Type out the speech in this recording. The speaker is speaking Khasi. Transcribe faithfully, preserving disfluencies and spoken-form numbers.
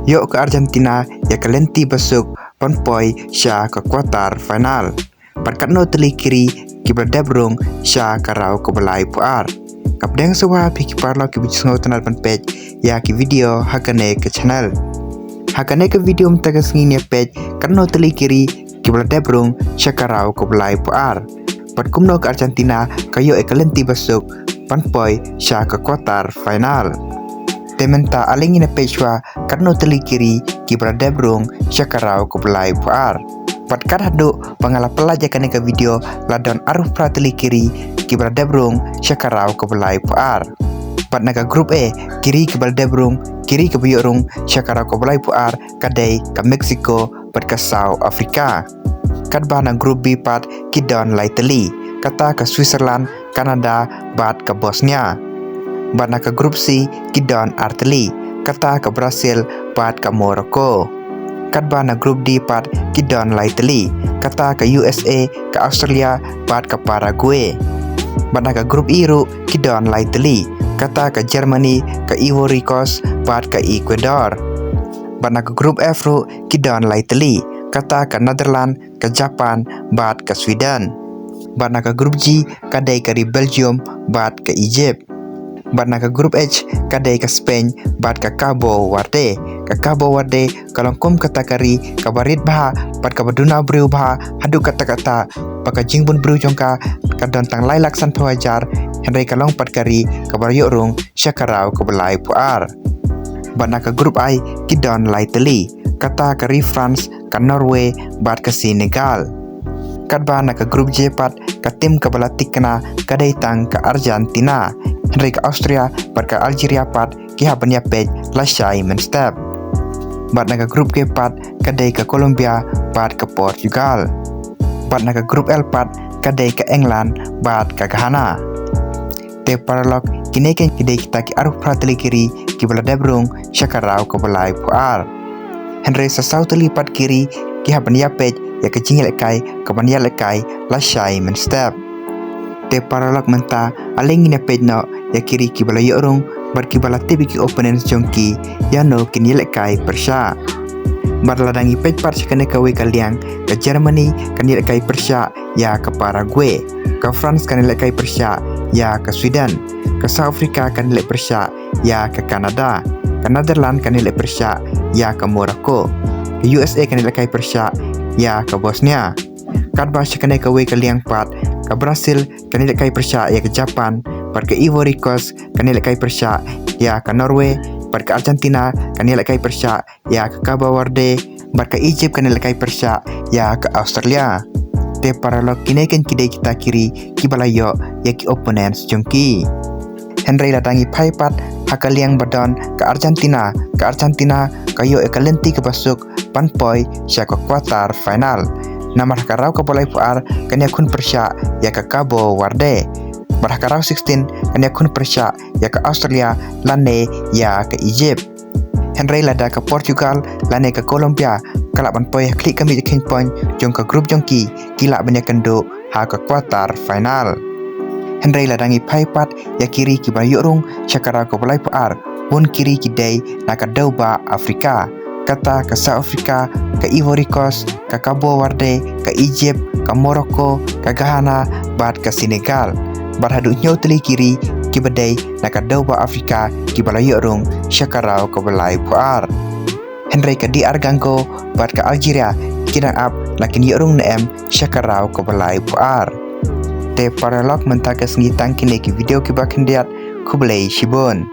Ïoh ka Argentina ïa ka lynti ba suk ban poi sha ka quarter final. Bad katno tylli ki ri kiba la dep rung sha ka round kaba laiphew ar. Ka pdeng shuwa phi ki paralok kiba ju sngewtynnat ban peit ïa ki video ha kane ka channel. Ha kane ka video mynta ka sngi ngin ïa peit katno tylli ki ri kiba la dep rung sha ka round kaba laiphew ar. Bad kumno ka Argentina ka ïoh ïa ka lynti ba suk ban poi sha ka quarter final. Te mynta ale ngin ïa peit shuwa katno tylli ki ri kiba la dep rung sha ka round kaba laiphew ar. Bad kat haduh ba nga la pyllait ïa kane ka video la don arphew phra tylli ki ri kiba la dep rung sha ka round kaba laiphew ar. Bad na ka group A, ki ri kiba la dep rung, ki ri kiba ïoh rung sha ka round kaba laiphew ar ka dei ka Mexico bad ka South Africa. Katba na group B pat ki don lai tylli, kata ka Switzerland, Canada bad ka Bosnia. Bad na ka group C ki don ar tylli, kata ka Brazil bad ka Morocco. Katba na group D pat ki don lai tylli, kata ka U S A, ka Australia bad ka Paraguay. Bad na ka group E ruh ki don lai tylli, kata ka Germany, ka Ivory Coast bad ka Ecuador. Bad na ka group F ruh ki don lai tylli, kata ka Netherlands, ka Japan bad ka Sweden. Bad na ka group G ka dei ka ri Belgium bad ka Egypt. Bad na ka group H ka dei ka Spain bad ka Cabo Verde. Ka Cabo Verde ka long kum kata ka ri kaba rit bha bad kaba duna briew bha haduh katta katta, ba ka jingbun briew jong ka ka don tang lai lak sanphew hajar, hynrei ka long pat ka ri kaba ïoh rung sha ka round kaba laiphew ar. Bad na ka group I ki don lai tylli, kata ka ri France, ka Norway bad ka Senegal. Katba na ka group J pat ka tim kaba la thikna ka dei tang ka Argentina, hynrei ka Austria bad ka Algeria pat ki hap ban ïa peit lashai mynstep. Bad na ka group K pat ka dei ka Colombia bad ka Portugal. Bad na ka group L pat ka dei ka England bad ka Ghana. Te paralok, kine kein ki dei kita ki arphew phra tylli ki ri kiba la dep rung sha ka round kaba laiphew ar. Hynrei sa saw tylli pat ki ri ki hap ban ïa peit ïa ka jingïalehkai kaban ïalehkai lashai mynstep. Te paralok, mynta ale ngin ïa peit noh ïa ki ri kiba la ïoh rung bad kiba la tip ïa ki opponents jong ki, ïano kin ïalehkai pyrshah. Bad lada ngi peit pat sha kane kawei ka liang, ka Germany kan ïalehkai pyrshah ïa ka Paraguay, ka France kan ïalehkai pyrshah ïa ka Sweden, ka South Africa kan ïaleh pyrshah ïa ka Canada, ka Netherlands kan ïaleh pyrshah ïa ka Morocco, ka U S A kan ïalehkai pyrshah ïa ka Bosnia. Katba sha kane kawei ka liang pat, ka Brazil kan ïalehkai pyrshah ïa ka Japan, bad ka Ivory Coast kan ïalehkai pyrshah ïa ka Norway, bad ka Argentina kan ïalehkai pyrshah ïa ka Cabo Verde, bad ka Egypt kan ïalehkai pyrshah ïa ka Australia. Te paralok, kine kein ki dei kita ki ri kiba la ïoh ïa ki opponents jong ki. Hynrei lada ngi phai pat ha ka liang ba don ka Argentina, ka Argentina ka ïoh ïa ka lynti kaba suk ban poi sha ka quarter final. Namar ha ka round kaba laiphew ar kan ïakhun pyrshah ïa ka Cabo Verde. Bad ha ka round sixteen kan ïakhun pyrshah ïa ka Australia lane ïa ka Egypt. Hynrei lada ka Portugal lane ka Colombia ka lah ban poi ha khlieh ka miej ka kheiñ point jong ka group jong ki, ki lah ban ïakynduh ha ka quarter final. Hynrei lada ngi phai pat ïa ki ri kiba ïoh rung sha ka round kaba laiphew ar, bun ki ri ki dei na ka dewbah Afrika. Kata ka South Africa, ka Ivory Coast, ka Cabo Verde, ka Egypt, ka Morocco, ka Ghana bad ka Senegal. Bad haduh hynñiew tylli ki ri kiba dei na ka dewbah Afrika kiba la ïoh rung sha ka round kaba laiphew ar. Hynrei ka D R Congo bad ka Algeria ki dang ap la kin ïoh rung ne em sha ka round kaba laiphew ar. Te paralok, mynta ka sngi tang kine ki video kiba khyndiat. Khublei shibun.